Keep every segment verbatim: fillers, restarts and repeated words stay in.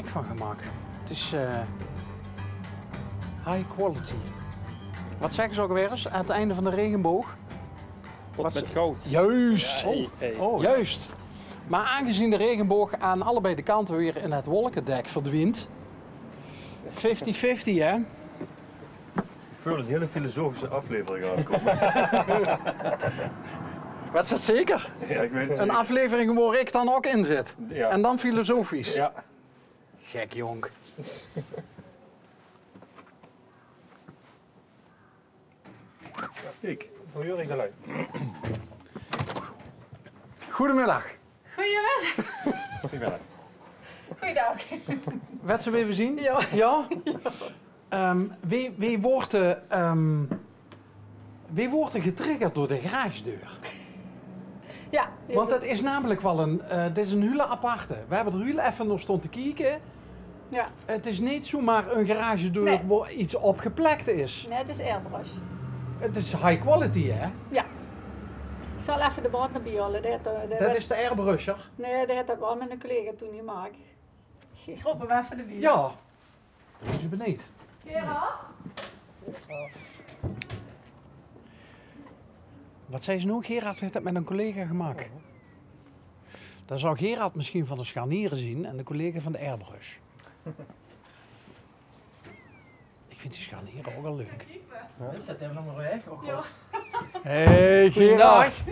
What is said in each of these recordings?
van gemaakt. Het is eh, high quality. Wat zeggen ze ook weer eens? Aan het einde van de regenboog. Wat met goud. Juist. Hey, hey. Oh, juist. Maar aangezien de regenboog aan allebei de kanten weer in het wolkendek verdwijnt. Fifty fifty, hè? Ik voel een hele filosofische aflevering aankomen. Wat is dat zeker? Ja, ik weet het. Een aflevering waar ik dan ook in zit. Ja. En dan filosofisch. Ja. Gek jonk. Kijk, hoe huur ik de lui? Goedemiddag. Goedemiddag. Goedemiddag. Goeiedag. Wet ze weer zien? Ja. Ja? Ehm, wie, wie wordt de, ehm, wie wordt er getriggerd door de garagedeur? Ja, want dat is namelijk wel een, eh, dit is een hele aparte. We hebben er heel even naar staan te kijken. Ja. Het is niet zomaar een garagedeur waar iets op geplakt is. Nee, het is airbrush. Het is high quality, hè? Ja. Ik zal even de band erbij halen. Dat is de airbrusher? Nee, die heeft dat wel met een collega toen gemaakt. Ik roep hem even erbij. Ja. Doe ze benijd. Gerard? Wat zei ze nog? Gerard heeft het met een collega gemaakt. Dan zou Gerard misschien van de scharnieren zien en de collega van de airbrush. Ik vind die scharnieren ook al leuk. Is dat helemaal weg? Oh god. Hey Gerard.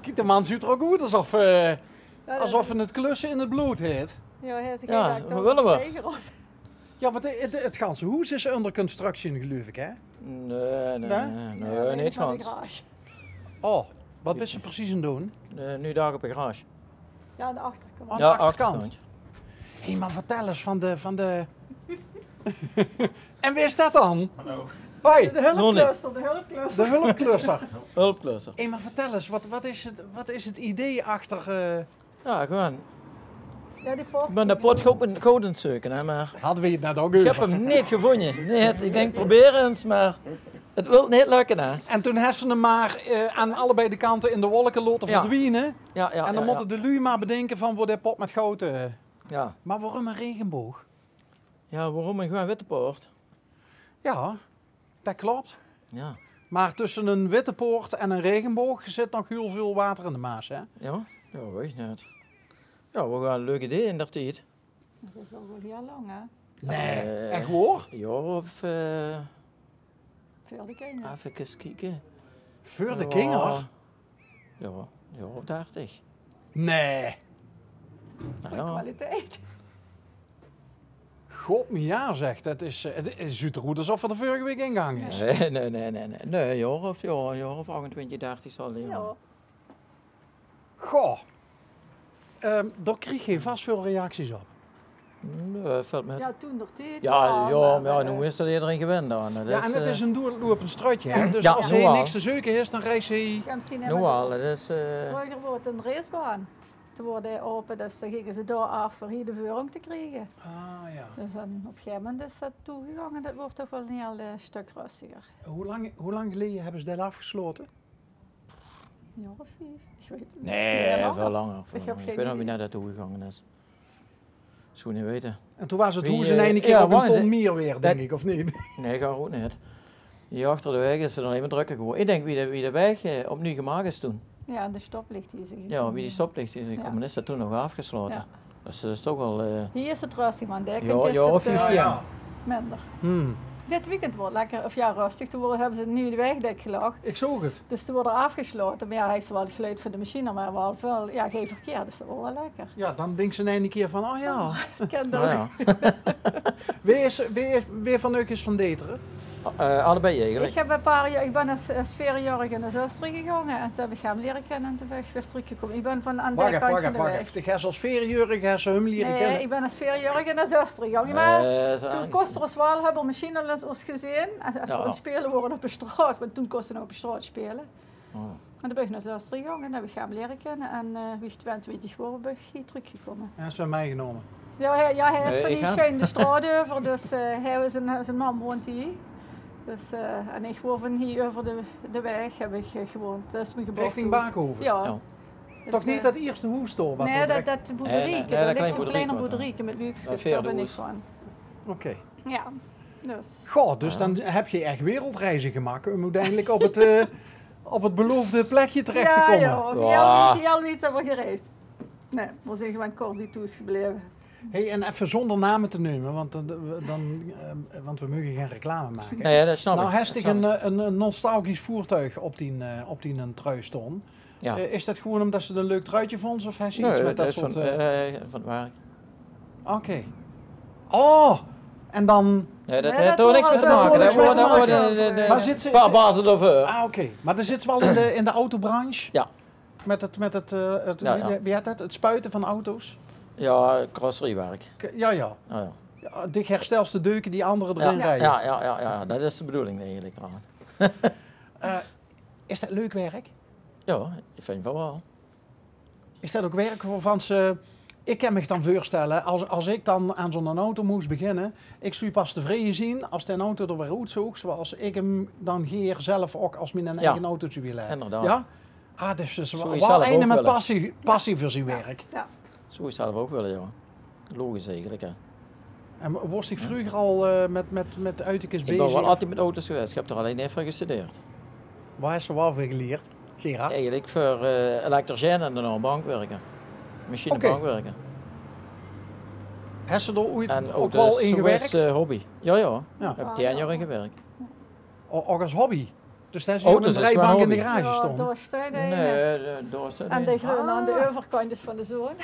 Kijk, de man ziet er ook goed alsof, eh, alsof hij het klussen in het bloed heeft. Ja, we willen we. Ja, want het, het, het ganse hoes is onder construction, geloof ik, hè? Nee, nee, nee, nee, niet gans. Oh, wat is er precies aan doen? Nu daar op de garage. Ja, aan de achterkant. Aan de achterkant. Hé, maar vertel eens van de, van de... En wie is dat dan? Hallo. Hoi. De hulpklusser, de hulpklusser. De hulpklusser. Hulpklusser. Hé, maar vertel eens, wat, wat, is het, wat is het idee achter... eh, Ja, gewoon. Ja, die pot. Ik ben de pot goed, goed aan het zoeken, hè, maar... Hadden we het net ook over. Ik heb hem niet gevonden. Nee, ik denk, probeer eens, maar het wil niet lukken, hè. En toen hebben ze hem maar eh, aan allebei de kanten in de wolken laten verdwijnen. Ja, ja, en dan moeten de lui maar bedenken van, waar de pot met goud... eh. Ja. Maar waarom een regenboog? Ja, waarom een gewoon witte poort? Ja, dat klopt. Ja. Maar tussen een witte poort en een regenboog zit nog heel veel water in de Maas, hè? Ja, ja, weet ik niet. Ja, wel een leuk idee in der tijd. Dat is al wel heel lang, hè? Nee, eh, echt waar? Een jaar of eh, Veur de kinger. Even kijken. Veur de kinger? Ja, ja, een jaar of dertig. Nee. Nou ja. Kwaliteit. God, maar ja, zeg. Dat is, eh, het, het ziet eruit alsof er de vorige week ingehangen is. Nee, nee, nee, nee, nee. Nee, een jaar of, ja, een jaar of achtentwintig, dertig zal hij zijn. Ja. Goh. Ehm, daar kreeg je vast veel reacties op. Nee, valt mee. Ja, toen der tijd. Ja, wel, ja, maar ja, nu is dat iedereen gewend aan. Ja, en het is een doorlopend straatje, hè? Dus als hij niks te zoeken heeft, dan rijdt hij... Nu al, het is eh... Vroeger was het een racebaan. Toen was die open, dus dan gingen ze daar af voor hier de voorrang te krijgen. Ah, ja. Dus dan op een gegeven moment is dat toegegangen. Dat wordt toch wel een heel eh, stuk rustiger. Hoe lang, hoe lang geleden hebben ze dat afgesloten? Een jaar of vijf? Ik weet het niet. Nee, veel langer. Ik weet nog niet dat het toegegangen is. Zou niet weten. En toen was het hoes in één keer op een ton meer weer, denk ik, of niet? Nee, gewoon niet. Hier achter de weg is het dan even drukker geworden. Ik denk wie de, wie de weg eh, opnieuw gemaakt is toen. Ja, en de stoplichten die ze... Ja, wie die stoplichten die ze komen, is dat toen nog afgesloten. Dus dat is toch wel eh... Hier is het rustig, man. Daar ja, ja, of het eh, minder. Dit weekend wordt lekker, of ja, rustig. Toen worden, hebben ze nu de weg dichtgelegd. Ik zoog het. Dus toen worden afgesloten. Maar ja, hij is wel het geluid van de machine, maar wel veel, ja, geen verkeer. Dus dat wordt wel lekker. Ja, dan denkt ze in één keer van, oh ja. Wie is, wie, wie van euch is van Deteren? Eh, allebei eigenlijk. Ik heb een paar jaar, ik ben als, als veerjarige naar Zusteren gegaan en toen heb ik hem leren kennen en toen ben ik weer teruggekomen. Ik ben van aan de kant van de weg. Wacht even, wacht even. De ges als veerjarige, ges hem leren kennen? Nee, ik ben als veerjarige naar Zusteren gegaan. Maar toen kost er ons wel, hebben we misschien al eens ons gezien. Als, als we aan het spelen waren op de straat, want toen kosten we op de straat spelen. En dan ben ik naar Zusteren gegaan en heb ik hem leren kennen. En eh, wie ik tweeëntwintig geworden ben, ben ik hier teruggekomen. En ze hem meegenomen? Ja, hij, ja, hij is van hier schuin de straat over, dus eh, hij, zijn, zijn mam woont hier. Dus, eh, en ik woon van hier over de, de weg, heb ik eh, gewoond. Dat is mijn geboortehuis. Richting Baakhoven? Ja. Toch neet det ierste hoes dao? Nae, det, det boerderieke. Dao ligk zo'n kleiner boerderieke mit luukskes, dao bin ich van. Oké. Ja, dus. Goh, dus dan höbs se ech wereldreize gemaak óm oeteindelik op 't, eh, op 't beloofde plekske terech te kómme. Ja, ja, ja, ja, ja, ja, gereis. Nae, veer zeen gewoon kort bie thoes gebleve. Hey, en effe zónger name te neume, want dan, dan, eh, want veer moge gein reclame make. Nae, ja, det snap ich. Noe, höbs se ein, eh, ein, ein nostalgisch voertuig op dien, eh, op dien trui staon. Ja. Eh, is det gewoon ómdet se 't ein leuk truitje vónds, of höbs se get mit det soort, eh, van 't werk. Oké. Oh, en dan... Nae, det haet dao niks mit te make. Det haet dao niks mit te make. Mer zits se... paar bazen d'rveur. Ah, oké. Mer dan zits se waal in de, in de autobranche? Ja. Mit 't, mit 't, eh, 't, wie, wie hèt det? 't Spuite van auto's? Ja, carrosseriewerk. Ja, ja. Ja, dich herstèls de deuke die andere d'rin rieje. Ja, ja, ja, ja. Det is de bedoeling eigelik, trouwens. Eh, is det leuk werk? Ja, ich vinj van waal. Is det ouch werk wovan se, ich kan mich dan veurstèlle, es, es ich dan aan zo'n auto mós beginne, ich zou pas tevreje zeen es dae auto d'r weer oetzoog zoeas ich 'm dan gaer zelf ouch es mien eige auto zou wille höbbe. Inderdaad. Ja? Ah, dus, dus waal eine mit passie, passie veur zien werk. Ja. Zou ich zelf ouch wille, ja. Logisch eigelik, hè. En waors dich vreuger al, eh, mit, mit, mit auto's bezig? Ich bin waal altied mit auto's gewaes. Ich höb d'r allein neet veur gestudeerd. Wo höbs se waal veur gelierd, Gerard? Eigelik veur, eh, elektricien en daonao bankwerker. Machinebankwerker. Oké. Höbs se dao oeit ouch waal in gewirk? En auto's is, eh, hobby. Ja, ja. Ja. Ich höb tieën jaor in gewirk. O-, ouch es hobby? Dus dan höbs se ein driebank in de garage staon? Nae, dao steit eine. En de greune aan de euverkantj is van de zoon.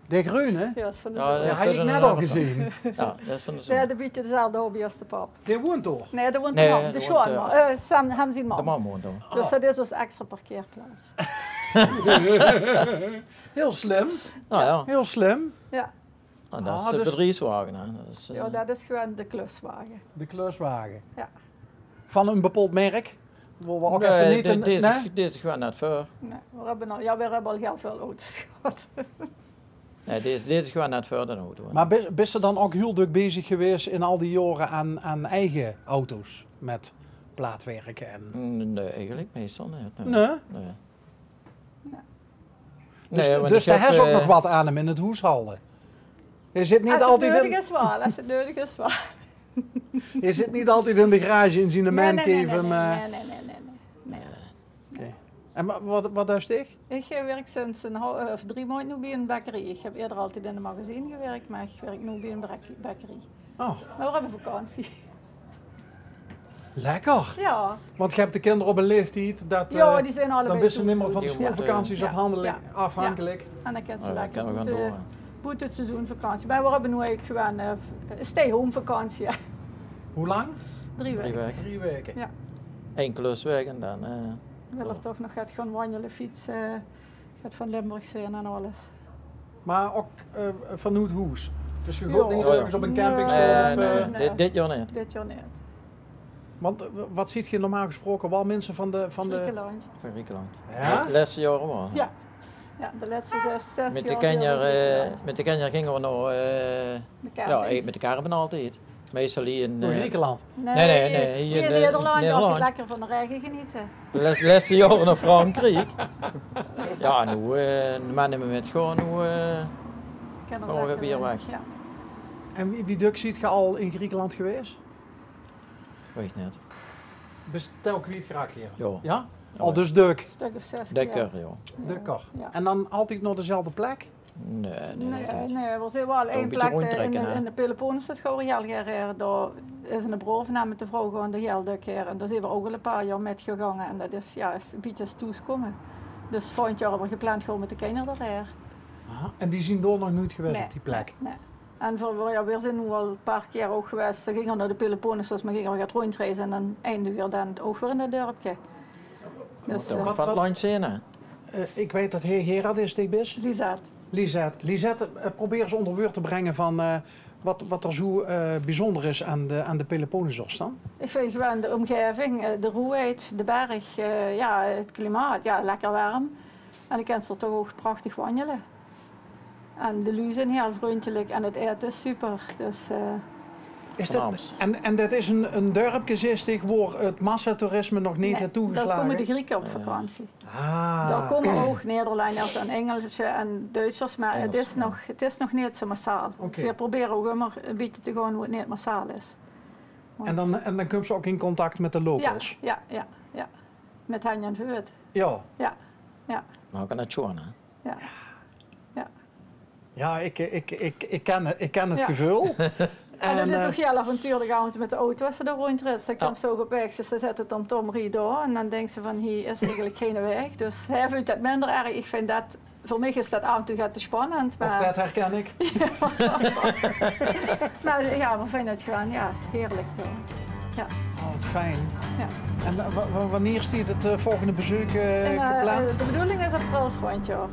De greune? Ja, is van de zoon. Ja, det haw ich net al gezeen. Ja, det is van de zoon. Dae haet ein bietje dezelfde hobby es de pap. Dae woont dao? Nae, dae woont, de mam. De sjoonmam. Eh, Sam, Sam zien mam. De mam woont dao. Dus det is ós extra parkeerplaats. Hiel slim. Ja, ja. Hiel slim. Ja. Ah, det is de bedriefswage, hè. Det is, eh, ja, det is gewoon de kluswage. De kluswage. Ja. Van ein bepaald merk? Wo v'r ouch effe neet... Nae, dit, dit is gewoon net veur. Nae, v'r höbbe al, ja, v'r höbbe al hiel väöl auto's gehad. Nae, dit, dit is gewoon net veur, dae auto, hè. Mer bis, bis se dan ouch hiel dök bezig gewaes in al die jaore aan, aan eige auto's mit plaatwerke en... Nae, eigelik meistal neet, nae. Nae? Nae. Dus, dus d'r is ouch nog get aan 'm in 't hoeshalde. Hae zit neet altied in... Es 't neudig is waal, es 't neudig is waal. Hae zit neet altied in de garage in zien mancave. Nae, nae, nae. Oké. En wa-, wat, wat deis dich? Ich, eh, wirk sinds ein hal-, eh, of drie maondj noe bie ein bekkerie. Ich höb ieëder altied in ein magazien gewirk, mer ich wirk noe bie ein brek-, bekkerie. Oh. Mer v'r höbbe vakantie. Lekker. Ja. Want geer höb de kinder op ein laeftied det, ja, eh, die zeen allebei thoes. Dan bis se nimmer van de schoolvakanties aafhankelik. Ja. En dan kins se lekker boete, boete 't seizoen vakantie. Mer v'r höbbe noe eigelik gewoon, eh, stay-home vakantie, ja. Wie lang? Drie waeke. Drie waeke. Ja. Ein kluswaek en dan, eh, wille v'r toch nog get gaon wanjele, fietse. Get van Limburg zeen en alles. Mer ouch, eh, vanoet hoes? Dus geer gaot neet örges op ein camping staon of, eh? Nae, nae. Dit, dit jaor neet. Dit jaor neet. Want, eh, wat zeet geer normaal gesproke waal minse van de, van de... Griekenland. Van Griekenland. Ja? De lèste jaore waal. Ja. Ja, de lèste zès, zès jaor zeen v'r in Griekenland. Mit de kinjer, eh, mit de kinjer ginge v'r nao, eh, de campings. Ja, eigelik mit de caravan altied. Meistal hie in, eh, Griekenland? Nae, nae, nae, hie in Nederland. Altied lekker van de raege genete. De lès-, lèste jaore nao Frankriek. Ja, noe, eh, de man neet mieë mitgaon, noe, eh, gaon v'r weer weg. Ja. En wie, wie dök zeet geer al in Griekenland gewaes? Weit ich neet. Bis se 't tel kwiet geraak, Gerard? Ja. Ja? Al dus dök? Stök of zès kier. Dökker, ja. Dökker. Ja. En dan altied nao dezelfde plek? Nae, nae, nae, v'r zeen waal ein plek, eh, in de, in de Peloponnes, det gaon v'r hiel gaer haer. Dao is 'ne broor van mich mit de vrouw gaon v'r hiel dök haer. En dao zeen v'r ouch al e paar jaor mit gegange. En det is, ja, is e bietje es thoeskómme. Dus volgend jaor höbbe v'r gepland gewoon mit de kinjer dao haer. Aha, en die zeen dao nog noeit gewaes op die plek? Nae, nae. En v'r, v'r, ja, v'r zeen noe al e paar kier ouch gewaes. Dao ginge v'r nao de Peloponnes, mer ginge v'r get róndjreize en dan eindige v'r dan ouch weer in det dörpke. Dus, eh, wat landj zeen, hè? Eh, ich weit det Gerard is, dich bis? Lisette. Lisette. Lisette, eh, probeer ins ónger wäörd te bringe van, eh, wat, wat d'r zoe, eh, biezónder is aan de, aan de Peloponnesos dan. Ich vinj gewoon de ómgaeving, eh, de roeheid, de berg, eh, ja, 't klimaat, ja, lekker werm. En dan kins se toch ouch prachtig wanjele. En de luuj zeen hiel vrundjelik en 't aete is super. Dus, eh, Is det, en, en det is ein, ein dörpke, zègk ich, wo 't massatoerisme nog neet haet toegeslage? Nae, dao kómme de Grieke op vakantie. Ah. Dao kómme ouch Nederlenders en Engelsje en Duitsers, mer 't is nog, 't is nog neet zo massaal. Oké. Veer probere ouch ummer e bietje te gaon wo 't neet massaal is. En dan, en dan kóms se ouch in contact mit de locals? Ja, ja, ja. Mit henj en veut. Ja. Ja, ja. Mer ouch aan 't sjoon, hè? Ja. Ja. Ja, ich, ich, ich, ich ken 't, ich ken 't geveul. En 't is ouch hiel avontuurlik, want mit de auto, es se dao róndjrids, dan kóms se ouch op waeg, dus dan zèt de tomtom: rie dao. En dan dinks se van: hie is eigelik geine waeg. Dus hae vindj det minder erg. Ich vinj det, veur mich is det aaf en toe get te spannend. Ouch det herken ich. Ja. Mer ja, veer vinje 't gewoon, ja, heerlik toch. Ja. Oh, wat fijn. Ja. En wa-, wa-, wannieër steit 't, eh, volgende bezeuk, eh, gepland? De bedoeling is april volgend jaor.